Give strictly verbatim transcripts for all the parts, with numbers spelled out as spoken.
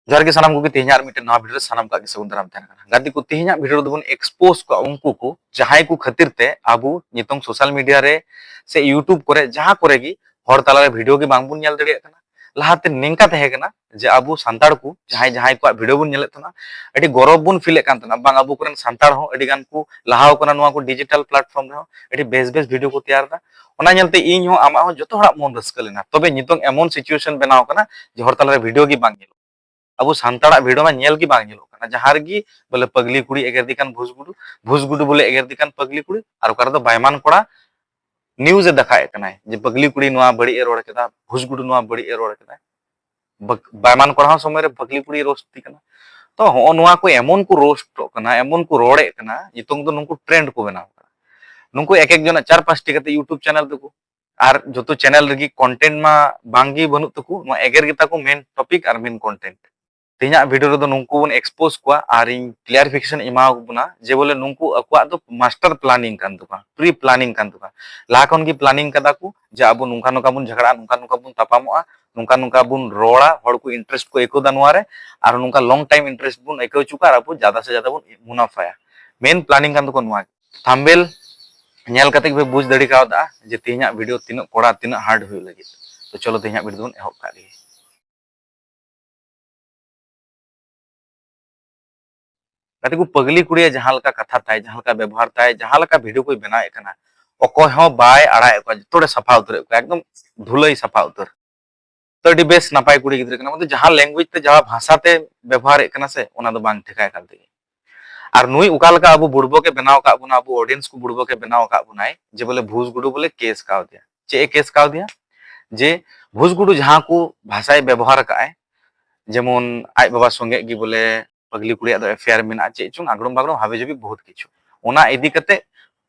ᱡᱚᱦᱟᱨ ᱜᱮ ᱥᱟᱱᱟᱢ ᱠᱚᱜᱮ, ᱛᱮᱦᱮᱧᱟᱜ ᱟᱨ ᱢᱤᱫᱴᱮᱱ ᱱᱟᱣᱟ ᱵᱷᱤᱰᱤᱭᱳ ᱨᱮ ᱥᱟᱱᱟᱢ ᱠᱚᱣᱟᱜ ᱜᱮ ᱥᱟᱹᱜᱩᱱ ᱫᱟᱨᱟᱢ ᱛᱟᱦᱮᱱ ᱠᱟᱱᱟ᱾ ᱜᱟᱛᱮ ᱠᱚ, ᱛᱮᱦᱮᱧᱟᱜ ᱵᱷᱤᱰᱤᱭᱳ ᱨᱮᱫᱚ ᱵᱚᱱ ᱮᱠᱥᱯᱳᱡᱽ ᱠᱚᱣᱟ ᱩᱱᱠᱩ ᱠᱚ, ᱡᱟᱦᱟᱸᱭ ᱠᱚ ᱠᱷᱟᱹᱛᱤᱨ ᱛᱮ ᱟᱵᱚ ᱱᱤᱛᱚᱝ ᱥᱳᱥᱟᱞ ᱢᱤᱰᱤᱭᱟ ᱨᱮ ᱥᱮ ᱤᱭᱩᱴᱩᱵᱽ ᱠᱚᱨᱮ, ᱡᱟᱦᱟᱸ ᱠᱚᱨᱮ ᱜᱮ ᱦᱚᱲ ᱛᱟᱞᱟᱨᱮ ᱵᱷᱤᱰᱤᱭᱳ ᱜᱮ ᱵᱟᱝ ᱵᱚᱱ ᱧᱮᱞ ᱫᱟᱲᱮᱭᱟᱜ ᱠᱟᱱᱟ᱾ ᱞᱟᱦᱟᱛᱮ ᱱᱤᱝᱠᱟ ᱛᱟᱦᱮᱸ ᱠᱟᱱᱟ ᱡᱮ ᱟᱵᱚ ᱥᱟᱱᱛᱟᱲ ᱠᱚ ᱡᱟᱦᱟᱸᱭ ᱡᱟᱦᱟᱸᱭ ᱠᱚᱣᱟᱜ ᱵᱷᱤᱰᱤᱭᱳ ᱵᱚᱱ ᱧᱮᱞᱮᱫ ᱛᱟᱦᱮᱱᱟ, ᱟᱹᱰᱤ ᱜᱚᱨᱚᱵᱽ ᱵᱚᱱ ᱯᱷᱤᱞᱮᱫ ᱠᱟᱱ ᱛᱟᱦᱮᱱᱟ, ᱵᱟᱝ, ᱟᱵᱚ ᱠᱚᱨᱮᱱ ᱥᱟᱱᱛᱟᱲ ᱦᱚᱸ ᱟᱹᱰᱤ ᱜᱟᱱ ᱠᱚ ᱞᱟᱦᱟᱣ ᱠᱟᱱᱟ ᱱᱚᱣᱟ ᱠᱚ ᱰᱤᱡᱤᱴᱟᱞ ᱯᱞᱟᱴᱯᱷᱚᱨᱢ ᱨᱮᱦᱚᱸ, ᱟᱹᱰᱤ ᱵᱮᱥ ᱵᱮᱥ ᱵᱷᱤᱰᱤᱭᱳ ᱠᱚ ᱛᱮᱭᱟᱨ ᱮᱫᱟ᱾ ᱚᱱᱟ ᱧᱮᱞᱛᱮ ᱤᱧ ᱦᱚᱸ, ᱟᱢᱟᱜ ᱦᱚᱸ, ᱡᱚᱛᱚ ᱦᱚᱲᱟᱜ ᱢᱚᱱ ᱨᱟᱹᱥᱠᱟᱹ ᱞᱮᱱᱟ᱾ ᱛᱚᱵᱮ ᱱᱤᱛᱚᱝ ᱮᱢᱚᱱ ᱥᱤᱪᱩᱭᱮᱥᱚᱱ ᱵᱮᱱᱟᱣ ᱠᱟᱱᱟ ᱡᱮ ᱦᱚᱲ ᱛᱟᱞᱟᱨᱮ ᱵᱷᱤᱰᱤᱭᱳ ᱜᱮ ᱵᱟᱝ ᱧᱮᱞᱚᱜ᱾ ᱟᱵᱚ ᱥᱟᱱᱛᱟᱲᱟᱜ ᱵᱷᱤᱰᱤᱭᱳ ᱢᱟ ᱧᱮᱞ ᱜᱮ ᱵᱟᱝ ᱧᱮᱞᱚᱜ ᱠᱟᱱᱟ, ᱡᱟᱦᱟᱸ ᱨᱮᱜᱮ ᱵᱚᱞᱮ ᱯᱟᱜᱽᱞᱤ ᱠᱩᱲᱤ ᱮᱜᱮᱨ ᱫᱤ ᱠᱟᱱ ᱵᱷᱩᱥ ᱜᱩᱰᱩ, ᱵᱷᱩᱥ ᱜᱩᱰᱩ ᱵᱚᱞᱮ ᱮᱜᱮᱨ ᱫᱤ ᱠᱟᱱ ᱯᱟᱜᱽᱞᱤ ᱠᱩᱲᱤ, ᱟᱨ ᱚᱠᱟ ᱨᱮᱫᱚ ᱵᱟᱭᱢᱟᱱ ᱠᱚᱲᱟ ᱱᱤᱭᱩᱡ ᱮ ᱫᱮᱠᱷᱟᱣᱮᱫ ᱠᱟᱱᱟᱭ ᱡᱮ ᱯᱟᱜᱽᱞᱤ ᱠᱩᱲᱤ ᱱᱚᱣᱟ ᱵᱟᱹᱲᱤᱡ ᱮ ᱨᱚᱲ ᱠᱮᱫᱟ, ᱵᱷᱩᱥ ᱜᱩᱰᱩ ᱱᱚᱣᱟ ᱵᱟᱹᱲᱤᱡ ᱮ ᱨᱚᱲ ᱠᱮᱫᱟ᱾ ᱵᱟᱠ-, ᱵᱟᱭᱢᱟᱱ ᱠᱚᱲᱟ ᱦᱚᱸ ᱥᱚᱢᱚᱭ ᱨᱮ ᱯᱟᱜᱽᱞᱤ ᱠᱩᱲᱤ ᱨᱳᱥᱴ ᱠᱟᱱᱟ᱾ ᱛᱚ ᱦᱚᱸᱜᱼᱚ ᱱᱚᱣᱟ ᱠᱚ ᱮᱢᱚᱱ ᱠᱚ ᱨᱳᱥᱴᱚᱜ ᱠᱟᱱᱟ, ᱮᱢᱚᱱ ᱠᱚ ᱨᱚᱲᱮᱫ ᱠᱟᱱᱟ, ᱱᱤᱛᱚᱝ ᱫᱚ ᱱᱩᱠᱩ ᱴᱨᱮᱱᱰ ᱠᱚ ᱵᱮᱱᱟᱣ ᱠᱟᱱᱟ᱾ ᱱᱩᱠᱩ ᱮᱠ ᱮᱠ ᱡᱚᱱᱟᱜ ᱪᱟᱨ ᱯᱟᱸᱪᱴᱤ ᱠᱟᱛᱮ ᱭᱩᱴᱩᱵᱽ ᱪᱮᱱᱮᱞ ᱛᱟᱠᱚ, ᱟᱨ ᱡᱚᱛᱚ ᱪᱮᱱᱮᱞ ᱨᱮᱜᱮ ᱠᱚᱱᱴᱮᱱᱴ ᱢᱟ ᱵᱟᱝ ᱜᱮ ᱵᱟᱹᱱᱩᱜ ᱛᱟᱠᱚ, ᱱᱚᱣᱟ ᱮᱜᱮᱨ ᱜᱮᱛᱟ ᱠᱚ ᱢᱮᱱ ᱴᱚᱯᱤᱠ ᱟᱨ ᱢᱮᱱ ᱠᱚᱱᱴᱮᱱᱴ᱾ ᱛᱮᱦᱮᱧᱟᱜ ᱵᱷᱤᱰᱤᱭᱳ ᱨᱮᱫᱚ ᱱᱩᱠᱩ ᱵᱚᱱ ᱮᱠᱥᱯᱳᱡᱽ ᱠᱚᱣᱟ ᱟᱨ ᱤᱧ ᱠᱞᱤᱭᱟᱨᱤᱯᱷᱤᱠᱮᱥᱚᱱ ᱮᱢᱟ ᱵᱚᱱᱟ ᱡᱮ ᱵᱚᱞᱮ ᱱᱩᱠᱩ ᱟᱠᱚᱣᱟᱜ ᱫᱚ ᱢᱟᱥᱴᱟᱨ ᱯᱞᱟᱱᱤᱝ ᱠᱟᱱ ᱛᱟᱠᱚᱣᱟ, ᱯᱨᱤ ᱯᱞᱟᱱᱤᱝ ᱠᱟᱱ ᱛᱟᱠᱚᱣᱟ᱾ ᱞᱟᱦᱟ ᱠᱷᱚᱱ ᱜᱮ ᱯᱞᱟᱱᱤᱝ ᱠᱟᱫᱟ ᱠᱚ ᱡᱮ ᱟᱵᱚ ᱱᱚᱝᱠᱟ ᱱᱚᱝᱠᱟ ᱵᱚᱱ ᱡᱷᱟᱜᱽᱲᱟᱜᱼᱟ, ᱱᱚᱝᱠᱟ ᱱᱚᱝᱠᱟ ᱵᱚᱱ ᱛᱟᱯᱟᱢᱚᱜᱼᱟ, ᱱᱚᱝᱠᱟ ᱱᱚᱝᱠᱟ ᱵᱚᱱ ᱨᱚᱲᱟ, ᱦᱚᱲ ᱠᱚ ᱤᱱᱴᱟᱨᱮᱥᱴ ᱠᱚ ᱟᱹᱭᱠᱟᱹᱣ ᱫᱟ ᱱᱚᱣᱟ ᱨᱮ, ᱟᱨ ᱱᱚᱝᱠᱟ ᱞᱚᱝ ᱴᱟᱭᱤᱢ ᱤᱱᱴᱟᱨᱮᱥᱴ ᱵᱚᱱ ᱟᱹᱭᱠᱟᱹᱣ ᱦᱚᱪᱚ ᱠᱚᱣᱟ ᱟᱨ ᱟᱵᱚ ᱡᱟᱫᱟ ᱥᱮ ᱡᱟᱫᱟ ᱵᱚᱱ ᱢᱩᱱᱟᱯᱷᱟᱭᱟ᱾ ᱢᱮᱱ ᱯᱞᱟᱱᱤᱝ ᱠᱟᱱ ᱛᱟᱠᱚᱣᱟ ᱱᱚᱣᱟ᱾ ᱛᱷᱟᱢᱵᱮᱞ ᱧᱮᱞ ᱠᱟᱛᱮ ᱜᱮᱯᱮ ᱵᱩᱡᱽ ᱫᱟᱲᱮ ᱠᱟᱣᱫᱟ ᱡᱮ ᱛᱮᱦᱮᱧᱟᱜ ᱵᱷᱤᱰᱤᱭᱳ ᱛᱤᱱᱟᱹᱜ ᱠᱚᱲᱟ, ᱛᱤᱱᱟᱹᱜ ᱦᱟᱨᱰ ᱦᱩᱭᱩᱜ ᱞᱟᱹᱜᱤᱫ᱾ ᱛᱚ ᱪᱚᱞᱚ ᱛᱮᱦᱮᱧᱟᱜ ᱵᱷᱤᱰᱤᱭᱳ ᱫᱚᱵᱚᱱ ᱮᱦᱚᱵ ᱠᱟᱜ ᱞᱮᱜᱮ᱾ ᱜᱟᱛᱮ ᱠᱚ, ᱯᱟᱜᱽᱞᱤ ᱠᱩᱲᱤᱭᱟᱜ ᱡᱟᱦᱟᱸ ᱞᱮᱠᱟ ᱠᱟᱛᱷᱟ ᱛᱟᱭ, ᱡᱟᱦᱟᱸ ᱞᱮᱠᱟ ᱵᱮᱵᱚᱦᱟᱨ ᱛᱟᱭ, ᱡᱟᱦᱟᱸ ᱞᱮᱠᱟ ᱵᱷᱤᱰᱤᱭᱳ ᱠᱚᱭ ᱵᱮᱱᱟᱣᱮᱫ ᱠᱟᱱᱟ, ᱚᱠᱚᱭ ᱦᱚᱸ ᱵᱟᱭ ᱟᱲᱟᱜᱮᱫ ᱠᱚᱣᱟ, ᱡᱚᱛᱚ ᱦᱚᱲᱮ ᱥᱟᱯᱷᱟ ᱩᱛᱟᱹᱨᱮᱫ ᱠᱚᱣᱟ, ᱮᱠᱫᱚᱢ ᱫᱷᱩᱞᱟᱹᱭ ᱥᱟᱯᱷᱟ ᱩᱛᱟᱹᱨ᱾ ᱛᱚ ᱟᱹᱰᱤ ᱵᱮᱥ ᱱᱟᱯᱟᱭ ᱠᱩᱲᱤ ᱜᱤᱫᱽᱨᱟᱹ ᱠᱟᱱᱟ, ᱢᱟᱱᱮ ᱡᱟᱦᱟᱸ ᱞᱮᱝᱜᱩᱭᱮᱡᱽ ᱛᱮ, ᱡᱟᱦᱟᱸ ᱵᱷᱟᱥᱟ ᱛᱮ ᱵᱮᱵᱚᱦᱟᱨᱮᱫ ᱠᱟᱱᱟ ᱥᱮ, ᱚᱱᱟ ᱫᱚ ᱵᱟᱝ ᱴᱷᱤᱠᱟ ᱮᱠᱟᱞ ᱛᱮᱜᱮ᱾ ᱟᱨ ᱱᱩᱭ ᱚᱠᱟ ᱞᱮᱠᱟ ᱟᱵᱚ ᱵᱩᱲᱵᱚᱠᱮ ᱵᱮᱱᱟᱣ ᱟᱠᱟᱫ ᱵᱚᱱᱟ, ᱟᱵᱚ ᱚᱰᱤᱭᱮᱱᱥ ᱠᱚ ᱵᱩᱲᱵᱚᱠᱮ ᱵᱮᱱᱟᱣ ᱟᱠᱟᱫ ᱵᱚᱱᱟᱭ, ᱡᱮ ᱵᱚᱞᱮ ᱵᱷᱩᱥ ᱜᱩᱰᱩ ᱵᱚᱞᱮ ᱠᱮᱥ ᱠᱟᱣᱫᱮᱭᱟ᱾ ᱪᱮᱫ ᱮ ᱠᱮᱥ ᱠᱟᱣᱫᱮᱭᱟ? ᱡᱮ ᱵᱷᱩᱥ ᱜᱩᱰᱩ ᱡᱟᱦᱟᱸ ᱠᱚ ᱵᱷᱟᱥᱟᱭ ᱵᱮᱵᱚᱦᱟᱨ ᱟᱠᱟᱫ ᱟᱭ, ᱡᱮᱢᱚᱱ ᱟᱡ ᱵᱟᱵᱟ ᱥᱚᱸᱜᱮ ᱜᱮ ᱵᱚᱞᱮ ᱯᱟᱜᱽᱞᱤ ᱠᱩᱲᱤᱭᱟᱜ ᱫᱚ ᱮᱯᱷᱮᱭᱟᱨ ᱢᱮᱱᱟᱜᱼᱟ, ᱪᱮᱫ ᱪᱚᱝ ᱟᱜᱽᱲᱚᱢ ᱵᱟᱜᱽᱲᱚᱢ ᱦᱟᱵᱤ ᱡᱟᱵᱤ ᱵᱚᱦᱩᱛ ᱠᱤᱪᱷᱩ᱾ ᱚᱱᱟ ᱤᱫᱤ ᱠᱟᱛᱮ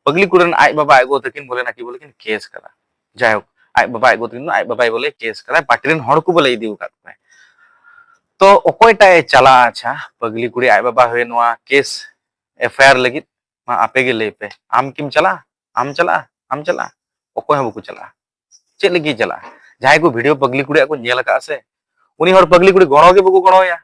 ᱯᱟᱜᱽᱞᱤ ᱠᱩᱲᱤ ᱨᱮᱱ ᱟᱡ ᱵᱟᱵᱟ ᱟᱡ ᱜᱚ ᱛᱟᱹᱠᱤᱱ ᱵᱚᱞᱮ ᱱᱟᱠᱤ ᱵᱚᱞᱮ ᱠᱤᱱ ᱠᱮᱥ ᱠᱟᱫᱟ᱾ ᱡᱟᱭᱦᱳᱠ, ᱟᱡ ᱵᱟᱵᱟ ᱟᱡ ᱜᱚ ᱛᱟᱹᱠᱤᱱ ᱫᱚ ᱟᱡ ᱵᱟᱵᱟᱭ ᱵᱚᱞᱮ ᱠᱮᱥ ᱠᱟᱫᱟᱭ, ᱯᱟᱨᱴᱤ ᱨᱮᱱ ᱦᱚᱲ ᱠᱚ ᱵᱚᱞᱮ ᱤᱫᱤ ᱟᱠᱟᱫ ᱠᱚᱣᱟ᱾ ᱛᱚ ᱚᱠᱚᱭᱴᱟᱜ ᱮ ᱪᱟᱞᱟᱜᱼᱟ? ᱟᱪᱪᱷᱟ, ᱯᱟᱜᱽᱞᱤ ᱠᱩᱲᱤ ᱟᱡ ᱵᱟᱵᱟ ᱦᱚᱭ ᱱᱚᱣᱟ ᱠᱮᱥ ᱮᱯᱷᱟᱭᱟᱨ ᱞᱟᱹᱜᱤᱫ? ᱢᱟ ᱟᱯᱮ ᱜᱮ ᱞᱟᱹᱭ ᱯᱮ, ᱟᱢ ᱠᱤᱢ ᱪᱟᱞᱟᱜᱼᱟ? ᱟᱢ ᱪᱟᱞᱟᱜᱼᱟ? ᱟᱢ ᱪᱟᱞᱟᱜᱼᱟ? ᱚᱠᱚᱭ ᱦᱚᱸ ᱵᱟᱠᱚ ᱪᱟᱞᱟᱜᱼᱟ᱾ ᱪᱮᱫ ᱞᱟᱹᱜᱤᱫ ᱪᱟᱞᱟᱜᱼᱟ? ᱡᱟᱦᱟᱸᱭ ᱠᱚ ᱵᱷᱤᱰᱤᱭᱳ ᱯᱟᱜᱽᱞᱤ ᱠᱩᱲᱤᱭᱟᱜ ᱠᱚ ᱧᱮᱞ ᱟᱠᱟᱫᱼᱟ ᱥᱮ, ᱩᱱᱤ ᱦᱚᱲ ᱯᱟᱜᱽᱞᱤ ᱠᱩᱲᱤ ᱜᱚᱲᱚ ᱜᱮ ᱵᱟᱠᱚ ᱜᱚᱲᱚᱣᱟᱭᱟ᱾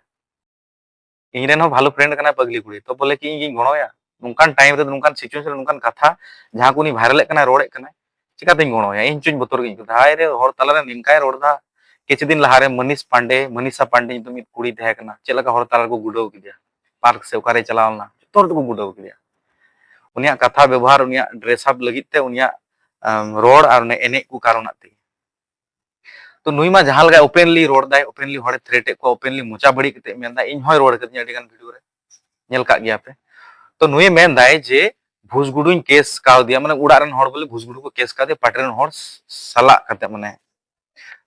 ᱤᱧ ᱨᱮᱱ ᱦᱚᱸ ᱵᱷᱟᱞᱚ friend ᱠᱟᱱᱟᱭ ᱯᱟᱜᱽᱞᱤ ᱠᱩᱲᱤ, ᱛᱚ ᱵᱚᱞᱮ ᱠᱤ ᱤᱧ ᱜᱤᱧ ᱜᱚᱲᱚᱣᱟᱭᱟ? ᱱᱚᱝᱠᱟᱱ time ᱨᱮᱫᱚ, ᱱᱚᱝᱠᱟᱱ situation ᱨᱮ ᱱᱚᱝᱠᱟᱱ ᱠᱟᱛᱷᱟ, ᱡᱟᱦᱟᱸ ᱠᱚ ᱩᱱᱤ viral ᱮᱫ ᱠᱟᱱᱟᱭ, ᱨᱚᱲᱮᱫ ᱠᱟᱱᱟᱭ, ᱪᱤᱠᱟᱛᱤᱧ ᱜᱚᱲᱚᱣᱟᱭᱟ? ᱤᱧ ᱪᱚᱧ ᱵᱚᱛᱚᱨ ᱜᱤᱧ ᱟᱹᱭᱠᱟᱹᱣ ᱫᱟ, ᱦᱟᱭ ᱨᱮ, ᱦᱚᱲ ᱛᱟᱞᱟᱨᱮ ᱱᱤᱝᱠᱟᱭ ᱨᱚᱲ ᱫᱟ᱾ ᱠᱤᱪᱷᱩ ᱫᱤᱱ ᱞᱟᱦᱟᱨᱮ ᱢᱟᱱᱤᱥ ᱯᱟᱱᱰᱮ, ᱢᱟᱱᱤᱥᱟ ᱯᱟᱱᱰᱮ ᱧᱩᱛᱩᱢ ᱢᱤᱫ ᱠᱩᱲᱤ ᱛᱟᱦᱮᱸ ᱠᱟᱱᱟ, ᱪᱮᱫ ᱞᱮᱠᱟ ᱦᱚᱲ ᱛᱟᱞᱟ ᱨᱮᱠᱚ ᱜᱩᱰᱟᱹᱣ ᱠᱮᱫᱮᱭᱟ, park ᱥᱮ ᱚᱠᱟᱨᱮ ᱪᱟᱞᱟᱣ ᱞᱮᱱᱟ, ᱡᱚᱛᱚ ᱦᱚᱲ ᱛᱮᱠᱚ ᱜᱩᱰᱟᱹᱣ ᱠᱮᱫᱮᱭᱟ᱾ ᱩᱱᱤᱭᱟᱜ ᱠᱟᱛᱷᱟ ᱵᱮᱵᱚᱦᱟᱨ, ᱩᱱᱤᱭᱟᱜ dress up ᱞᱟᱹᱜᱤᱫ ᱛᱮ, ᱩᱱᱤᱭᱟᱜ, ᱟᱢ, ᱨᱚᱲ ᱟᱨ ᱚᱱᱮ ᱮᱱᱮᱡ ᱠᱚ ᱠᱟᱨᱚᱱᱟᱜ ᱛᱮᱜᱮ᱾ ᱛᱚ ᱱᱩᱭ ᱢᱟ ᱡᱟᱦᱟᱸ ᱞᱮᱠᱟ openly ᱨᱚᱲ ᱫᱟᱭ, openly ᱦᱚᱲᱮ threat ᱮᱫ ᱠᱚᱣᱟ, openly ᱢᱚᱪᱟ ᱵᱟᱹᱲᱤᱡ ᱠᱟᱛᱮ ᱢᱮᱱ ᱫᱟᱭ, ᱤᱧ ᱦᱚᱸᱭ ᱨᱚᱲ ᱠᱟᱫᱤᱧᱟ ᱟᱹᱰᱤ ᱜᱟᱱ video ᱨᱮ, ᱧᱮᱞ ᱠᱟᱜ ᱜᱮᱭᱟ ᱯᱮ᱾ ᱛᱚ ᱱᱩᱭᱮ ᱢᱮᱱ ᱫᱟᱭ ᱡᱮ ᱵᱷᱩᱥ ᱜᱩᱰᱩᱧ case ᱠᱟᱣᱫᱮᱭᱟ, ᱢᱟᱱᱮ ᱚᱲᱟᱜ ᱨᱮᱱ ᱦᱚᱲ ᱵᱚᱞᱮ ᱵᱷᱩᱥ ᱜᱩᱰᱩ ᱠᱚ case ᱠᱟᱣᱫᱮᱭᱟ, party ᱨᱮᱱ ᱦᱚᱲ ᱥᱟᱞᱟᱜ ᱠᱟᱛᱮ, ᱢᱟᱱᱮ᱾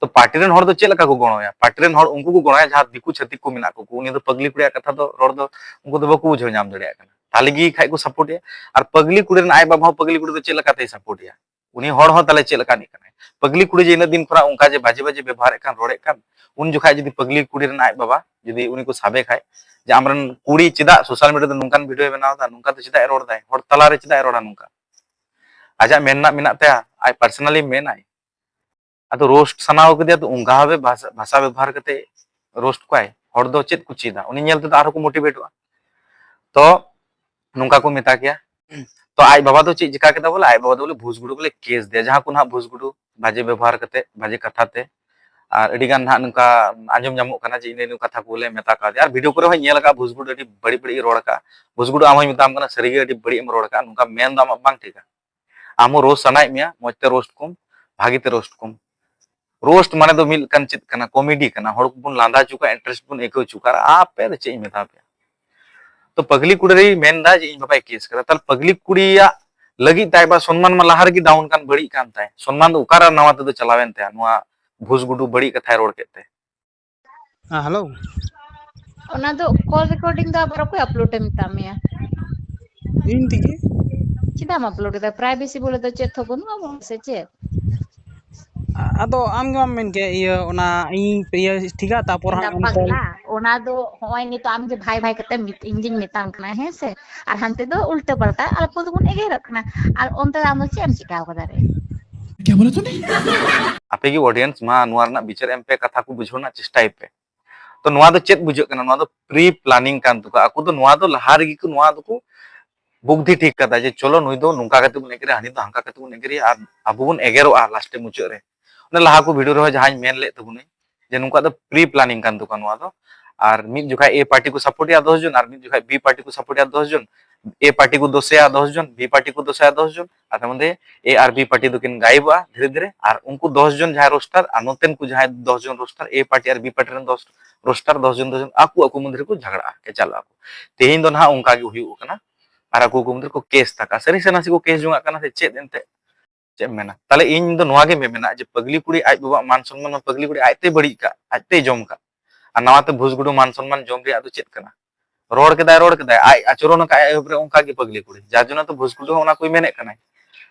ᱛᱚ party ᱨᱮᱱ ᱦᱚᱲ ᱫᱚ ᱪᱮᱫ ᱞᱮᱠᱟ ᱠᱚ ᱜᱚᱲᱚᱭᱟ? Party ᱨᱮᱱ ᱦᱚᱲ ᱩᱱᱠᱩ ᱠᱚ ᱜᱚᱲᱚᱭᱟ ᱡᱟᱦᱟᱸ ᱫᱤᱠᱩ ᱪᱷᱟᱹᱛᱤᱠ ᱠᱚ ᱢᱮᱱᱟᱜ ᱠᱚ, ᱩᱱᱤ ᱫᱚ ᱯᱟᱜᱽᱞᱤ ᱠᱩᱲᱤᱭᱟᱜ ᱠᱟᱛᱷᱟ ᱫᱚ, ᱨᱚᱲ ᱫᱚ ᱩᱱᱠᱩ ᱫᱚ ᱵᱟᱠᱚ ᱵᱩᱡᱷᱟᱹᱣ ᱧᱟᱢ ᱫᱟᱲᱮᱭᱟᱜ ᱠᱟᱱᱟ, ᱛᱟᱦᱞᱮ ᱜᱮ ᱠᱷᱟᱡ ᱠᱚ support ᱮᱭᱟ᱾ ᱟᱨ ᱯᱟᱜᱽᱞᱤ ᱠᱩᱲᱤ ᱨᱮᱱ ᱟᱡ ᱵᱟᱵᱟ ᱦᱚᱸ ᱯᱟᱜᱽᱞᱤ ᱠᱩᱲᱤ ᱫᱚ ᱪᱮᱫ ᱞᱮᱠᱟᱛᱮᱭ support ᱮᱭᱟ? ᱩᱱᱤ ᱦᱚᱲ ᱦᱚᱸ ᱛᱟᱦᱞᱮ ᱪᱮᱫ ᱞᱮᱠᱟᱱᱤᱡ ᱠᱟᱱᱟᱭ? ᱯᱟᱜᱽᱞᱤ ᱠᱩᱲᱤ ᱡᱮ ᱤᱱᱟᱹᱜ ᱫᱤᱱ ᱠᱷᱚᱱᱟᱜ ᱚᱱᱠᱟ ᱡᱮ ᱵᱟᱡᱮ ᱵᱟᱡᱮ ᱵᱮᱵᱚᱦᱟᱨᱮᱫ ᱠᱟᱱ, ᱨᱚᱲᱮᱫ ᱠᱟᱱ, ᱩᱱ ᱡᱚᱠᱷᱟᱡ ᱡᱩᱫᱤ ᱯᱟᱜᱽᱞᱤ ᱠᱩᱲᱤ ᱨᱮᱱ ᱟᱡ ᱵᱟᱵᱟ ᱡᱩᱫᱤ ᱩᱱᱤ ᱠᱚ ᱥᱟᱵᱮ ᱠᱷᱟᱡ ᱡᱮ ᱟᱢᱨᱮᱱ ᱠᱩᱲᱤ ᱪᱮᱫᱟᱜ social media ᱨᱮ ᱱᱚᱝᱠᱟᱱ video ᱭ ᱵᱮᱱᱟᱣ ᱮᱫᱟ, ᱱᱚᱝᱠᱟ ᱫᱚ ᱪᱮᱫᱟᱜ ᱮ ᱨᱚᱲ ᱫᱟᱭ, ᱦᱚᱲ ᱛᱟᱞᱟᱨᱮ ᱪᱮᱫᱟᱜ ᱮ ᱨᱚᱲᱟ ᱱᱚᱝᱠᱟ? ᱟᱡᱟᱜ ᱢᱮᱱ ᱨᱮᱱᱟᱜ ᱢᱮᱱᱟᱜ ᱛᱟᱭᱟ, ᱟᱡ personally ᱢᱮᱱᱟᱭ᱾ ᱟᱫᱚ roast ᱥᱟᱱᱟᱣ ᱠᱟᱫᱮᱭᱟ, ᱛᱚ ᱚᱱᱠᱟ ᱵᱷᱟᱵᱮ ᱵᱷᱟᱥᱟ, ᱵᱷᱟᱥᱟ ᱵᱮᱵᱚᱦᱟᱨ ᱠᱟᱛᱮ roast ᱠᱚᱣᱟᱭ, ᱦᱚᱲ ᱫᱚ ᱪᱮᱫ ᱠᱚ ᱪᱮᱫᱟ? ᱩᱱᱤ ᱧᱮᱞ ᱛᱮᱫᱚ ᱟᱨᱦᱚᱸ ᱠᱚ motivateᱚᱜᱼᱟ᱾ ᱛᱚ ᱱᱚᱝᱠᱟ ᱠᱚ ᱢᱮᱛᱟ ᱠᱮᱭᱟ᱾ ᱛᱚ ᱟᱡ ᱵᱟᱵᱟ ᱫᱚ ᱪᱮᱫ ᱪᱤᱠᱟ ᱠᱮᱫᱟ ᱵᱚᱞᱮ? ᱟᱡ ᱵᱟᱵᱟ ᱫᱚ ᱵᱚᱞᱮ ᱵᱷᱩᱥ ᱜᱩᱰᱩ ᱵᱚᱞᱮ case ᱫᱮᱭᱟ, ᱡᱟᱦᱟᱸ ᱠᱚ ᱱᱟᱦᱟᱜ ᱵᱷᱩᱥ ᱜᱩᱰᱩ ᱵᱟᱡᱮ ᱵᱮᱵᱚᱦᱟᱨ ᱠᱟᱛᱮ, ᱵᱟᱡᱮ ᱠᱟᱛᱷᱟ ᱛᱮ᱾ ᱟᱨ ᱟᱹᱰᱤ ᱜᱟᱱ ᱱᱟᱦᱟᱜ ᱱᱚᱝᱠᱟ ᱟᱸᱡᱚᱢ ᱧᱟᱢᱚᱜ ᱠᱟᱱᱟ ᱡᱮ ᱤᱱᱟᱹ ᱤᱱᱟᱹ ᱠᱟᱛᱷᱟ ᱠᱚ ᱵᱚᱞᱮ ᱢᱮᱛᱟ ᱠᱟᱣᱫᱮᱭᱟ᱾ ᱟᱨ video ᱠᱚᱨᱮ ᱦᱚᱸᱧ ᱧᱮᱞ ᱟᱠᱟᱫᱼᱟ ᱵᱷᱩᱥ ᱜᱩᱰᱩ ᱟᱹᱰᱤ ᱵᱟᱹᱲᱤᱡ ᱵᱟᱹᱲᱤᱡ ᱮ ᱨᱚᱲ ᱟᱠᱟᱫᱼᱟ᱾ ᱵᱷᱩᱥ ᱜᱩᱰᱩ ᱟᱢ ᱦᱚᱸᱧ ᱢᱮᱛᱟᱢ ᱠᱟᱱᱟ, ᱥᱟᱹᱨᱤ ᱜᱮ ᱟᱹᱰᱤ ᱵᱟᱹᱲᱤᱡ ᱮᱢ ᱨᱚᱲ ᱟᱠᱟᱫᱼᱟ, ᱱᱚᱝᱠᱟ ᱢᱮᱱ ᱫᱚ ᱟᱢᱟᱜ ᱵᱟᱝ ᱴᱷᱤᱠᱟ᱾ ᱟᱢ ᱦᱚᱸ roast ᱥᱟᱱᱟᱭᱮᱫ ᱢᱮᱭᱟ, ᱢᱚᱡᱽ ᱛᱮ roast ᱠᱚᱢ, ᱵᱷᱟᱜᱤ ᱛᱮ roast ᱠᱚᱢ᱾ Roast ᱢᱟᱱᱮ ᱫᱚ ᱢᱤᱫ ᱞᱮᱠᱟᱱ ᱪᱮᱫ ᱠᱟᱱᱟ? Comedy ᱠᱟᱱᱟ, ᱦᱚᱲ ᱠᱚᱵᱚᱱ ᱞᱟᱸᱫᱟ ᱦᱚᱪᱚ ᱠᱚᱣᱟ, interest ᱵᱚᱱ ᱟᱹᱭᱠᱟᱹᱣ ᱦᱚᱪᱚ ᱠᱚᱣᱟ᱾ ᱟᱨ ᱟᱯᱮ ᱫᱚ ᱪᱮᱫ ᱤᱧ ᱢᱮᱛᱟ ᱯᱮᱭᱟ? ᱛᱚ ᱯᱟᱜᱽᱞᱤ ᱠᱩᱲᱤ ᱨᱮᱭ ᱢᱮᱱ ᱮᱫᱟ ᱡᱮ ᱤᱧ ᱵᱟᱵᱟᱭ case ᱠᱟᱫᱟ, ᱛᱟᱦᱞᱮ ᱯᱟᱜᱽᱞᱤ ᱠᱩᱲᱤᱭᱟᱜ ᱞᱟᱹᱜᱤᱫ ᱛᱟᱭ ᱵᱟ ᱥᱚᱱᱢᱟᱱ ᱢᱟ ᱞᱟᱦᱟ ᱨᱮᱜᱮ down ᱠᱟᱱ, ᱵᱟᱹᱲᱤᱡ ᱠᱟᱱ ᱛᱟᱭ, ᱥᱚᱱᱢᱟᱱ ᱫᱚ ᱚᱠᱟᱨᱮ ᱱᱟᱣᱟ ᱛᱮᱫᱚ ᱪᱟᱞᱟᱣᱮᱱ ᱛᱟᱭᱟ? ᱱᱚᱣᱟ ᱵᱷᱩᱥ ᱜᱩᱰᱩ ᱵᱟᱹᱲᱤᱡ ᱠᱟᱛᱷᱟᱭ ᱨᱚᱲ ᱠᱮᱫ ᱛᱮ᱾ ᱦᱮᱸ, hello᱾ ᱚᱱᱟ ᱫᱚ call recording ᱫᱚ ᱟᱵᱟᱨ ᱚᱠᱚᱭ upload ᱮ ᱢᱮᱛᱟᱜ ᱢᱮᱭᱟ? ᱤᱧ ᱛᱮᱜᱮ᱾ ᱪᱮᱫᱟᱜ ᱮᱢ upload ᱮᱫᱟ? Privacy ᱵᱚᱞᱮ ᱫᱚ ᱪᱮᱫ ᱦᱚᱸ ᱵᱟᱹᱱᱩᱜᱼᱟ ᱥᱮ ᱪᱮᱫ? ᱟ-, ᱟᱫᱚ ᱟᱢ ᱜᱮ ᱵᱟᱢ ᱢᱮᱱ ᱠᱮᱭᱟ, ᱤᱭᱟᱹ, ᱚᱱᱟ ᱤᱧ ᱤᱭᱟᱹ ᱴᱷᱤᱠᱟ, ᱛᱟᱯᱚᱨ ᱦᱟᱸᱜ ᱫᱟ ᱟᱢ call᱾ ᱯᱟᱜᱽᱞᱟ, ᱚᱱᱟ ᱫᱚ ᱦᱚᱸᱜᱼᱚᱭ ᱱᱤᱛᱚᱜ ᱟᱢ ᱡᱮ ᱵᱷᱟᱭ ᱵᱷᱟᱭ ᱠᱟᱛᱮ ᱢᱤᱛ-, ᱤᱧ ᱜᱤᱧ ᱢᱮᱛᱟᱢ ᱠᱟᱱᱟ, ᱦᱮᱸ ᱥᱮ? ᱟᱨ ᱦᱟᱱᱛᱮ ᱫᱚ ᱩᱞᱴᱟᱹ ᱯᱟᱞᱴᱟ, ᱟᱵᱚ ᱫᱚᱵᱚᱱ ᱮᱜᱮᱨᱚᱜ ᱠᱟᱱᱟ᱾ ᱟᱨ ᱚᱱᱛᱮ ᱫᱚ ᱟᱢ ᱫᱚ ᱪᱮᱫ ᱮᱢ ᱪᱤᱠᱟᱹ ᱠᱟᱫᱟ ᱨᱮ? ᱠᱮ ᱵᱚᱞᱮ ᱛᱩᱢ? ᱟᱯᱮ ᱜᱮ audience ᱢᱟ ᱱᱚᱣᱟ ᱨᱮᱱᱟᱜ ᱵᱤᱪᱟᱹᱨ ᱮᱢ ᱯᱮ, ᱠᱟᱛᱷᱟ ᱠᱚ ᱵᱩᱡᱷᱟᱹᱣ ᱨᱮᱱᱟᱜ ᱪᱮᱥᱴᱟᱭ ᱯᱮ᱾ ᱛᱚ ᱱᱚᱣᱟ ᱫᱚ ᱪᱮᱫ ᱵᱩᱡᱷᱟᱹᱜ ᱠᱟᱱᱟ? ᱱᱚᱣᱟ ᱫᱚ pre planning ᱠᱟᱱ ᱛᱟᱠᱚᱣᱟ᱾ ᱟᱠᱚ ᱫᱚ ᱱᱚᱣᱟ ᱫᱚ ᱞᱟᱦᱟ ᱨᱮᱜᱮ ᱠᱚ ᱱᱚᱣᱟ ᱫᱚᱠᱚ ᱵᱩᱫᱽᱫᱷᱤ ᱴᱷᱤᱠ ᱠᱟᱫᱟ ᱡᱮ ᱪᱚᱞᱚ ᱱᱩᱭ ᱫᱚ ᱱᱚᱝᱠᱟ ᱠᱟᱛᱮ ᱵᱚᱱ ᱮᱜᱮᱨᱮᱭᱟ, ᱦᱟᱹᱱᱤ ᱫᱚ ᱦᱟᱝᱠᱟ ᱠᱟᱛᱮ ᱵᱚᱱ ᱮᱜᱮᱨᱮᱭᱟ, ᱟᱨ ᱟᱵᱚ ᱵᱚᱱ ᱮᱜᱮᱨᱚᱜᱼᱟ ᱞᱟᱥᱴᱮ ᱢᱩᱪᱟᱹᱫ ᱨᱮ᱾ ᱚᱱᱮ ᱞᱟᱦᱟ ᱠᱚ ᱵᱷᱤᱰᱤᱭᱳ ᱨᱮᱦᱚᱸ ᱡᱟᱦᱟᱸᱧ ᱢᱮᱱ ᱞᱮᱫ ᱛᱟᱵᱚᱱᱟᱹᱧ ᱡᱮ ᱱᱩᱠᱩᱣᱟᱜ ᱫᱚ pre planning ᱠᱟᱱ ᱛᱟᱠᱚᱣᱟ ᱱᱚᱣᱟ ᱫᱚ᱾ ᱟᱨ ᱢᱤᱫ ᱡᱚᱠᱷᱟᱡ A party ᱠᱚ ᱥᱟᱯᱳᱨᱴᱮᱜᱼᱟ ᱫᱚᱥ ᱡᱚᱱ, ᱟᱨ ᱢᱤᱫ ᱡᱚᱠᱷᱟᱡ B party ᱠᱚ ᱥᱟᱯᱳᱨᱴᱮᱜᱼᱟ ᱫᱚᱥ ᱡᱚᱱ, A party ᱠᱚ ᱫᱳᱥᱮᱭᱟ ᱫᱚᱥ ᱡᱚᱱ, B party ᱠᱚ ᱫᱳᱥᱮᱭᱟ ᱫᱚᱥ ᱡᱚᱱ, ᱟᱨ ᱛᱟᱨ ᱢᱚᱫᱽᱫᱷᱮ A ᱟᱨ B party ᱫᱚᱠᱤᱱ ᱜᱟᱭᱮᱵᱚᱜᱼᱟ ᱫᱷᱤᱨᱮ ᱫᱷᱤᱨᱮ, ᱟᱨ ᱩᱱᱠᱩ ᱫᱚᱥ ᱡᱚᱱ ᱡᱟᱦᱟᱸᱭ ᱨᱳᱥᱴᱟᱨ ᱟᱨ ᱱᱚᱛᱮᱱ ᱠᱚ ᱡᱟᱦᱟᱸᱭ ᱫᱚᱥ ᱡᱚᱱ roster, A party R B party ᱨᱮᱱ ᱫᱚᱥ ᱨᱳᱥᱴᱟᱨ ᱫᱚᱥ ᱡᱚᱱ ᱫᱚᱥ ᱡᱚᱱ ᱟᱠᱚ ᱟᱠᱚ ᱢᱚᱫᱽᱫᱷᱮ ᱨᱮᱠᱚ ᱡᱷᱟᱜᱽᱲᱟᱜᱼᱟ, ᱠᱮᱪᱟᱞᱚᱜᱼᱟ ᱠᱚ᱾ ᱛᱮᱦᱮᱧ ᱫᱚ ᱱᱟᱦᱟᱜ ᱚᱱᱠᱟ ᱜᱮ ᱦᱩᱭᱩᱜ ᱠᱟᱱᱟ, ᱟᱨ ᱟᱠᱚ ᱟᱠᱚ ᱢᱚᱫᱽᱫᱷᱮ ᱨᱮᱠᱚ ᱠᱮᱥ ᱛᱟᱠᱟ, ᱥᱟᱹᱨᱤ ᱥᱮ ᱱᱟᱥᱮ ᱠᱚ ᱠᱮᱥ ᱡᱚᱝᱟᱜ ᱠᱟᱱᱟ ᱥᱮ ᱪᱮᱫ ᱮᱱᱛᱮᱫ? ᱪᱮᱫ ᱮᱢ ᱢᱮᱱᱟ? ᱛᱟᱦᱞᱮ ᱤᱧ ᱫᱚ ᱱᱚᱣᱟ ᱜᱮ ᱢᱮᱢᱮᱱᱟ ᱡᱮ ᱯᱟᱹᱜᱽᱞᱤ ᱠᱩᱲᱤ ᱟᱡ ᱵᱟᱵᱟᱣᱟᱜ ᱢᱟᱱ ᱥᱚᱱᱢᱟᱱ ᱢᱟ ᱯᱟᱹᱜᱽᱞᱤ ᱠᱩᱲᱤ ᱟᱡ ᱛᱮᱭ ᱵᱟᱹᱲᱤᱡ ᱠᱟᱜ, ᱟᱡ ᱛᱮᱭ ᱡᱚᱢ ᱠᱟᱜ᱾ ᱟᱨ ᱱᱟᱣᱟ ᱛᱮ ᱵᱷᱩᱥᱜᱩᱰᱩ ᱢᱟᱱ ᱥᱚᱱᱢᱟᱱ ᱡᱚᱢ ᱨᱮᱭᱟᱜ ᱫᱚ ᱪᱮᱫ ᱠᱟᱱᱟ? ᱨᱚᱲ ᱠᱮᱫᱟᱭ, ᱨᱚᱲ ᱠᱮᱫᱟᱭ, ᱟᱡ ᱟᱪᱚᱨᱚᱱ ᱟᱠᱟᱫ ᱟᱭ ᱮᱦᱚᱵ ᱨᱮ, ᱚᱱᱠᱟ ᱜᱮ ᱯᱟᱹᱜᱽᱞᱤ ᱠᱩᱲᱤ᱾ ᱡᱟᱨ ᱡᱚᱱᱱᱚ ᱛᱚ ᱵᱷᱩᱥᱜᱩᱰᱩ ᱦᱚᱸ ᱚᱱᱟ ᱠᱚᱭ ᱢᱮᱱᱮᱫ ᱠᱟᱱᱟᱭ᱾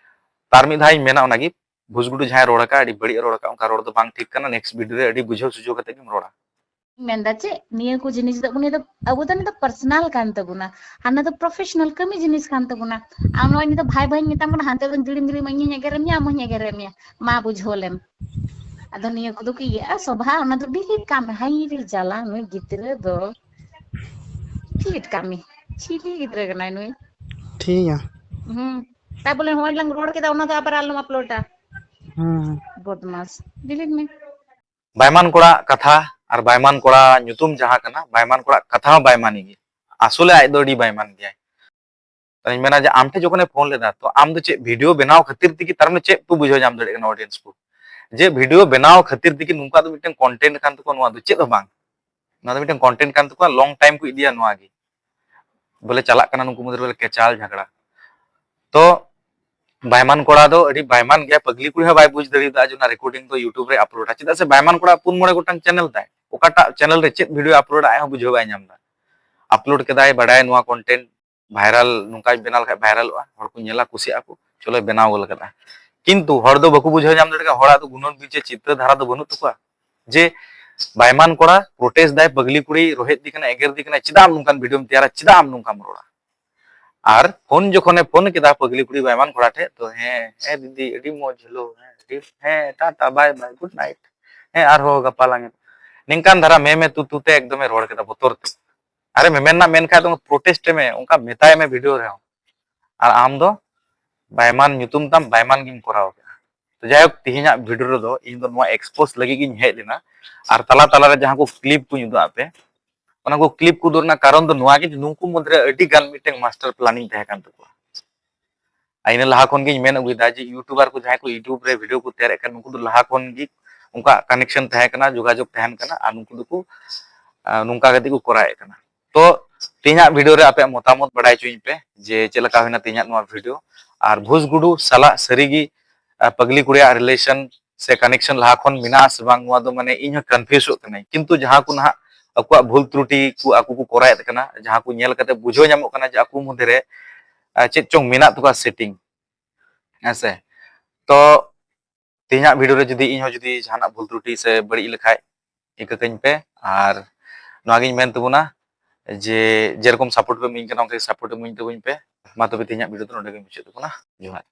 ᱛᱟᱨ ᱢᱤᱫ ᱫᱷᱟᱣ ᱤᱧ ᱢᱮᱱᱟ ᱚᱱᱟᱜᱮ, ᱵᱷᱩᱥᱜᱩᱰᱩ ᱡᱟᱦᱟᱸᱭ ᱨᱚᱲ ᱟᱠᱟᱫ, ᱟᱹᱰᱤ ᱵᱟᱹᱲᱤᱡ ᱮ ᱨᱚᱲ ᱟᱠᱟᱫ, ᱚᱱᱠᱟ ᱨᱚᱲ ᱫᱚ ᱵᱟᱝ ᱴᱷᱤᱠ ᱠᱟᱱᱟ᱾ ᱱᱮᱠᱥᱴ ᱵᱷᱤᱰᱤᱭᱳ ᱨᱮ ᱟᱹᱰᱤ ᱵᱩᱡᱷᱟᱹᱣ ᱥᱩᱡᱷᱟᱹᱣ ᱠᱟᱛᱮ ᱜᱮᱢ ᱨᱚᱲᱟ᱾ ᱢᱮᱱᱫᱟ ᱪᱮᱫ, ᱱᱤᱭᱟᱹ ᱠᱚ ᱡᱤᱱᱤᱥ ᱫᱚ ᱩᱱᱤ ᱫᱚ, ᱟᱵᱚ ᱫᱚ ᱱᱤᱭᱟᱹ ᱫᱚ ᱯᱟᱨᱥᱚᱱᱟᱞ ᱠᱟᱱ ᱛᱟᱵᱚᱱᱟ, ᱦᱟᱱᱟ ᱫᱚ ᱯᱨᱚᱯᱷᱮᱥᱚᱱᱟᱞ ᱠᱟᱹᱢᱤ ᱡᱤᱱᱤᱥ ᱠᱟᱱ ᱛᱟᱵᱚᱱᱟ᱾ ᱟᱢ ᱱᱚᱜᱼᱚᱭ ᱱᱤᱛᱚᱜ ᱵᱷᱟᱭ ᱵᱷᱟᱭᱤᱧ ᱢᱮᱛᱟᱢ ᱠᱟᱱᱟ, ᱦᱟᱱᱛᱮ ᱫᱚ ᱡᱤᱲᱤᱢ ᱡᱤᱲᱤᱢ ᱤᱧᱤᱧ ᱮᱜᱮᱨᱮᱫ ᱢᱮᱭᱟ, ᱟᱢ ᱦᱚᱧ ᱮᱜᱮᱨᱮᱫ ᱢᱮᱭᱟ, ᱢᱟ ᱵᱩᱡᱷᱟᱹᱣ ᱞᱮᱢ᱾ ᱟᱫᱚ ᱱᱤᱭᱟᱹ ᱠᱚᱫᱚ ᱠᱚ ᱤᱭᱟᱹᱜᱼᱟ ᱥᱚᱵᱷᱟ, ᱚᱱᱟ ᱫᱚ ᱰᱤᱞᱤᱴ ᱠᱟᱜ ᱢᱮ᱾ ᱦᱟᱭ ᱨᱮ ᱡᱟᱞᱟ, ᱱᱩᱭ ᱜᱤᱫᱽᱨᱟᱹ ᱫᱚ ᱰᱤᱞᱤᱴ ᱠᱟᱜ ᱢᱮ᱾ ᱪᱤᱞᱤ ᱜᱤᱫᱽᱨᱟᱹ ᱠᱟᱱᱟᱭ ᱱᱩᱭ? ᱴᱷᱤᱠ ᱜᱮᱭᱟ᱾ ᱦᱩᱸ᱾ ᱛᱟᱵᱚᱞᱮ ᱱᱚᱜᱼᱚᱭ ᱞᱟᱝ ᱨᱚᱲ ᱠᱮᱫᱟ, ᱚᱱᱟ ᱫᱚ ᱟᱵᱟᱨ ᱟᱞᱚᱢ ᱟᱯᱞᱳᱰᱟ᱾ ᱦᱩᱸ᱾ ᱵᱚᱫᱢᱟᱥ, ᱰᱤᱞᱤᱴ ᱢᱮ᱾ ᱵᱟᱭᱢᱟᱱ ᱠᱚᱲᱟ ᱠᱟᱛᱷᱟ ᱟᱨ ᱵᱟᱭᱢᱟᱱ ᱠᱚᱲᱟ ᱧᱩᱛᱩᱢ ᱡᱟᱦᱟᱸ ᱠᱟᱱᱟ, ᱵᱟᱭᱢᱟᱱ ᱠᱚᱲᱟ ᱠᱟᱛᱷᱟ ᱦᱚᱸ ᱵᱟᱭᱢᱟᱱᱤ ᱜᱮ᱾ ᱟᱥᱚᱞᱮ ᱟᱡ ᱫᱚ ᱟᱹᱰᱤ ᱵᱟᱭᱢᱟᱱ ᱜᱮᱭᱟᱭ᱾ ᱛᱚᱧ ᱢᱮᱱᱟ ᱡᱮ ᱟᱢ ᱴᱷᱮᱱ ᱡᱚᱠᱷᱚᱱᱮ ᱯᱷᱳᱱ ᱞᱮᱫᱟ, ᱛᱚ ᱟᱢ ᱫᱚ ᱪᱮᱫ ᱵᱷᱤᱰᱤᱭᱳ ᱵᱮᱱᱟᱣ ᱠᱷᱟᱹᱛᱤᱨ ᱛᱮᱜᱮ, ᱛᱟᱨ ᱢᱟᱱᱮ ᱪᱮᱫ ᱠᱚ ᱵᱩᱡᱷᱟᱹᱣ ᱧᱟᱢ ᱫᱟᱲᱮᱭᱟᱜ ᱠᱟᱱᱟ ᱚᱰᱤᱭᱮᱱᱥ ᱠᱚ? ᱡᱮ ᱵᱷᱤᱰᱤᱭᱳ ᱵᱮᱱᱟᱣ ᱠᱷᱟᱹᱛᱤᱨ ᱛᱮᱜᱮ ᱱᱚᱝᱠᱟ ᱫᱚ ᱢᱤᱫᱴᱮᱱ ᱠᱚᱱᱴᱮᱱᱴ ᱠᱟᱱ ᱛᱟᱠᱚᱣᱟ, ᱱᱚᱣᱟ ᱫᱚ ᱪᱮᱫ ᱦᱚᱸ ᱵᱟᱝ᱾ ᱱᱚᱣᱟ ᱫᱚ ᱢᱤᱫᱴᱮᱱ ᱠᱚᱱᱴᱮᱱᱴ ᱠᱟᱱ ᱛᱟᱠᱚᱣᱟ, ᱞᱚᱝ ᱴᱟᱭᱤᱢ ᱠᱚ ᱤᱫᱤᱭᱟ ᱱᱚᱣᱟ ᱜᱮ᱾ ᱵᱚᱞᱮ ᱪᱟᱞᱟᱜ ᱠᱟᱱᱟ ᱱᱩᱠᱩ ᱢᱚᱫᱽᱫᱷᱮ ᱨᱮ ᱵᱚᱞᱮ ᱠᱮᱪᱟᱞ ᱡᱷᱟᱜᱽᱲᱟ᱾ ᱛᱚ ᱵᱟᱭᱢᱟᱱ ᱠᱚᱲᱟ ᱫᱚ ᱟᱹᱰᱤ ᱵᱟᱭᱢᱟᱱ ᱜᱮᱭᱟ, ᱯᱟᱜᱽᱞᱤ ᱠᱩᱲᱤ ᱦᱚᱸ ᱵᱟᱭ ᱵᱩᱡᱽ ᱫᱟᱲᱮᱭᱟᱫᱟ ᱡᱮ ᱚᱱᱟ ᱨᱮᱠᱚᱨᱰᱤᱝ ᱫᱚ ᱭᱩᱴᱩᱵᱽ ᱨᱮ ᱟᱯᱞᱳᱰᱟ᱾ ᱪᱮᱫᱟᱜ ᱥᱮ ᱵᱟᱭᱢᱟᱱ ᱠᱚᱲᱟ ᱯᱩᱱ ᱢᱚᱬᱮ ᱜᱚᱴᱟᱝ ᱪᱮᱱᱮᱞ ᱛᱟᱭ, ᱚᱠᱟᱴᱟᱜ ᱪᱮᱱᱮᱞ ᱨᱮ ᱪᱮᱫ ᱵᱷᱤᱰᱤᱭᱳ ᱟᱯᱞᱳᱰᱟ ᱟᱡ ᱦᱚᱸ ᱵᱩᱡᱷᱟᱹᱣ ᱵᱟᱭ ᱧᱟᱢ ᱮᱫᱟ᱾ ᱟᱯᱞᱳᱰ ᱠᱮᱫᱟᱭ, ᱵᱟᱰᱟᱭ ᱱᱚᱣᱟ ᱠᱚᱱᱴᱮᱱᱴ ᱵᱷᱟᱭᱨᱟᱞ, ᱱᱚᱝᱠᱟᱧ ᱵᱮᱱᱟᱣ ᱞᱮᱠᱷᱟᱡ ᱵᱷᱟᱭᱨᱟᱞᱚᱜᱼᱟ, ᱦᱚᱲ ᱠᱚ ᱧᱮᱞᱟ, ᱠᱩᱥᱤᱜ ᱟᱠᱚ, ᱪᱚᱞᱚᱭ ᱵᱮᱱᱟᱣ ᱜᱚᱫ ᱠᱟᱫᱟ᱾ ᱠᱤᱱᱛᱩ ᱦᱚᱲ ᱫᱚ ᱵᱟᱠᱚ ᱵᱩᱡᱷᱟᱹᱣ ᱧᱟᱢ ᱫᱟᱲᱮᱭᱟᱜ ᱠᱟᱱᱟ, ᱦᱚᱲᱟᱜ ᱫᱚ ᱜᱩᱱᱟᱹᱱ ᱵᱤᱪᱟᱹᱨ ᱪᱤᱱᱛᱟᱹ ᱫᱷᱟᱨᱟ ᱫᱚ ᱵᱟᱹᱱᱩᱜ ᱛᱟᱠᱚᱣᱟ᱾ ᱡᱮ ᱵᱟᱭᱢᱟᱱ ᱠᱚᱲᱟ ᱯᱨᱚᱴᱮᱥᱴ ᱫᱟᱭ, ᱯᱟᱜᱽᱞᱤ ᱠᱩᱲᱤ ᱨᱳᱦᱮᱫ ᱫᱤ ᱠᱟᱱᱟ, ᱮᱜᱮᱨ ᱫᱤ ᱠᱟᱱᱟ, ᱪᱮᱫᱟᱜ ᱟᱢ ᱱᱚᱝᱠᱟᱱ ᱵᱷᱤᱰᱤᱭᱳᱢ ᱛᱮᱭᱟᱨᱟ, ᱪᱮᱫᱟᱜ ᱟᱢ ᱱᱚᱝᱠᱟᱢ ᱨᱚᱲᱟ? ᱟᱨ ᱯᱷᱳᱱ ᱡᱚᱠᱷᱚᱱᱮ ᱯᱷᱳᱱ ᱠᱮᱫᱟ ᱯᱟᱜᱽᱞᱤ ᱠᱩᱲᱤ ᱵᱟᱭᱢᱟᱱ ᱠᱚᱲᱟ ᱴᱷᱮᱡ, ᱛᱚ ᱦᱮᱸ, ᱦᱮᱸ ᱫᱤᱫᱤ, ᱟᱹᱰᱤ ᱢᱚᱡᱽ, ᱦᱮᱞᱳ, ᱦᱮᱸ, ᱟᱹᱰᱤ, ᱦᱮᱸ, ᱴᱟᱴᱟ, ᱵᱟᱭ ᱵᱟᱭ, ᱜᱩᱰ ᱱᱟᱭᱤᱴ, ᱦᱮᱸ, ᱟᱨᱦᱚᱸ ᱜᱟᱯᱟ ᱞᱟᱝ ᱧᱟᱯᱟᱢ᱾ ᱱᱤᱝᱠᱟᱱ ᱫᱷᱟᱨᱟ ᱢᱮ ᱢᱮ ᱛᱩ ᱛᱩ ᱛᱮ ᱮᱠᱫᱚᱢᱮ ᱨᱚᱲ ᱠᱮᱫᱟ ᱵᱚᱛᱚᱨ ᱛᱮ᱾ ᱟᱨᱮ ᱢᱮᱢᱮᱱ ᱨᱮᱱᱟᱜ ᱢᱮᱱ ᱠᱷᱟᱡ ᱫᱚ ᱯᱨᱚᱴᱮᱥᱴ ᱢᱮ, ᱚᱱᱠᱟ ᱢᱮᱛᱟᱭ ᱢᱮ ᱵᱷᱤᱰᱤᱭᱳ ᱨᱮᱦᱚᱸ᱾ ᱟᱨ ᱟᱢ ᱫᱚ ᱵᱟᱭᱢᱟᱱ ᱧᱩᱛᱩᱢ ᱛᱟᱢ, ᱵᱟᱭᱢᱟᱱ ᱜᱮᱢ ᱠᱚᱨᱟᱣ ᱠᱮᱫᱟ᱾ ᱛᱚ ᱡᱟᱭᱦᱳᱠ, ᱛᱮᱦᱮᱧᱟᱜ ᱵᱷᱤᱰᱤᱭᱳ ᱨᱮᱫᱚ ᱤᱧ ᱫᱚ ᱱᱚᱣᱟ ᱮᱠᱥᱯᱳᱡᱽ ᱞᱟᱹᱜᱤᱫ ᱜᱤᱧ ᱦᱮᱡ ᱞᱮᱱᱟ᱾ ᱟᱨ ᱛᱟᱞᱟ ᱛᱟᱞᱟᱨᱮ ᱡᱟᱦᱟᱸ ᱠᱚ ᱠᱞᱤᱯ ᱠᱚᱧ ᱩᱫᱩᱜ ᱟᱫ ᱯᱮ, ᱚᱱᱟ ᱠᱚ ᱠᱞᱤᱯ ᱠᱚ ᱩᱫᱩᱜ ᱨᱮᱱᱟᱜ ᱠᱟᱨᱚᱱ ᱫᱚ ᱱᱚᱣᱟ ᱜᱮ ᱡᱮ ᱱᱩᱠᱩ ᱢᱚᱫᱽᱫᱷᱮ ᱨᱮ ᱟᱹᱰᱤ ᱜᱟᱱ ᱢᱤᱫᱴᱮᱱ ᱢᱟᱥᱴᱟᱨ ᱯᱞᱟᱱᱤᱝ ᱛᱟᱦᱮᱸ ᱠᱟᱱ ᱛᱟᱠᱚᱣᱟ᱾ ᱟᱨ ᱤᱱᱟᱹ ᱞᱟᱦᱟ ᱠᱷᱚᱱ ᱜᱤᱧ ᱢᱮᱱ ᱟᱹᱜᱩᱭᱮᱫᱟ ᱡᱮ ᱤᱭᱩᱴᱩᱵᱟᱨ ᱠᱚ ᱡᱟᱦᱟᱸᱭ ᱠᱚ ᱤᱭᱩᱴᱩᱵᱽ ᱨᱮ ᱵᱷᱤᱰᱤᱭᱳ ᱠᱚ ᱛᱮᱭᱟᱨᱮᱫ ᱠᱟᱱ, ᱱᱩᱠᱩ ᱫᱚ ᱞᱟᱦᱟ ᱠᱷᱚᱱ ᱜᱮ ᱚᱱᱠᱟ ᱠᱟᱱᱮᱠᱥᱚᱱ ᱛᱟᱦᱮᱸ ᱠᱟᱱᱟ, ᱡᱳᱜᱟᱡᱳᱜᱽ ᱛᱟᱦᱮᱱ ᱠᱟᱱᱟ, ᱟᱨ ᱱᱩᱠᱩ ᱫᱚᱠᱚ, ᱟᱨ ᱱᱚᱝᱠᱟ ᱠᱟᱛᱮ ᱠᱚ ᱠᱚᱨᱟᱣᱮᱫ ᱠᱟᱱᱟ᱾ ᱛᱚ ᱛᱮᱦᱮᱧᱟᱜ ᱵᱷᱤᱰᱤᱭᱳ ᱨᱮ ᱟᱯᱮᱭᱟᱜ ᱢᱚᱛᱟᱢᱚᱛ ᱵᱟᱲᱟᱭ ᱦᱚᱪᱚᱧ ᱯᱮ ᱡᱮ ᱪᱮᱫ ᱞᱮᱠᱟ ᱦᱩᱭᱱᱟ ᱛᱮᱦᱮᱧᱟᱜ ᱱᱚᱣᱟ ᱵᱷᱤᱰᱤᱭᱳ᱾ ᱟᱨ ᱵᱷᱩᱥ ᱜᱩᱰᱩ ᱥᱟᱞᱟᱜ ᱥᱟᱹᱨᱤᱜᱮ, ᱟᱨ ᱯᱟᱜᱽᱞᱤ ᱠᱩᱲᱤᱭᱟᱜ ᱨᱤᱞᱮᱥᱚᱱ ᱥᱮ ᱠᱟᱱᱮᱠᱥᱚᱱ ᱞᱟᱦᱟ ᱠᱷᱚᱱ ᱢᱮᱱᱟᱜᱼᱟ ᱥᱮ ᱵᱟᱝ, ᱱᱚᱣᱟ ᱫᱚ ᱢᱟᱱᱮ ᱤᱧ ᱦᱚᱸ ᱠᱚᱱᱯᱷᱤᱭᱩᱡᱚᱜ ᱠᱟᱹᱱᱟᱹᱧ᱾ ᱠᱤᱱᱛᱩ ᱡᱟᱦᱟᱸ ᱠᱚ ᱱᱟᱦᱟᱜ ᱟᱠᱚᱣᱟᱜ ᱵᱷᱩᱞ ᱛᱨᱩᱴᱤ ᱠᱚ ᱟᱠᱚ ᱠᱚ ᱠᱚᱨᱟᱣᱮᱫ ᱠᱟᱱᱟ, ᱡᱟᱦᱟᱸ ᱠᱚ ᱧᱮᱞ ᱠᱟᱛᱮ ᱵᱩᱡᱷᱟᱹᱣ ᱧᱟᱢᱚᱜ ᱠᱟᱱᱟ ᱡᱮ ᱟᱠᱚ ᱢᱚᱫᱽᱫᱷᱮ ᱨᱮ, ᱟᱨ, ᱪᱮᱫ ᱪᱚᱝ ᱢᱮᱱᱟᱜ ᱛᱟᱠᱚᱣᱟ ᱥᱮᱴᱤᱝ, ᱦᱮᱸ ᱥᱮ᱾ ᱛᱚ ᱛᱮᱦᱮᱧᱟᱜ ᱵᱷᱤᱰᱤᱭᱳ ᱨᱮ ᱡᱩᱫᱤ ᱤᱧ ᱦᱚᱸ ᱡᱩᱫᱤ ᱡᱟᱦᱟᱱᱟᱜ ᱵᱷᱩᱞ ᱛᱨᱩᱴᱤ ᱥᱮ ᱵᱟᱹᱲᱤᱡ ᱞᱮᱠᱷᱟᱡ, ᱤᱠᱟᱹ ᱠᱟᱹᱧ ᱯᱮ᱾ ᱟᱨ ᱱᱚᱣᱟᱜᱤᱧ ᱢᱮᱱ ᱛᱟᱵᱚᱱᱟ ᱡᱮ ᱡᱮᱨᱚᱠᱚᱢ ᱥᱟᱯᱳᱨᱴ ᱯᱮ ᱤᱢᱟᱹᱧ ᱠᱟᱱᱟ, ᱚᱱᱠᱟ ᱜᱮ ᱥᱟᱯᱳᱨᱴ ᱤᱢᱟᱹᱧ ᱛᱟᱵᱚᱱ ᱯᱮ᱾ ᱢᱟ ᱛᱚᱵᱮ ᱛᱮᱦᱮᱧᱟᱜ ᱵᱷᱤᱰᱤᱭᱳ ᱫᱚ ᱱᱚᱰᱮ ᱜᱮ ᱢᱩᱪᱟᱹᱫ ᱛᱟᱵᱚᱱᱟ᱾ ᱡᱚᱦᱟᱨ᱾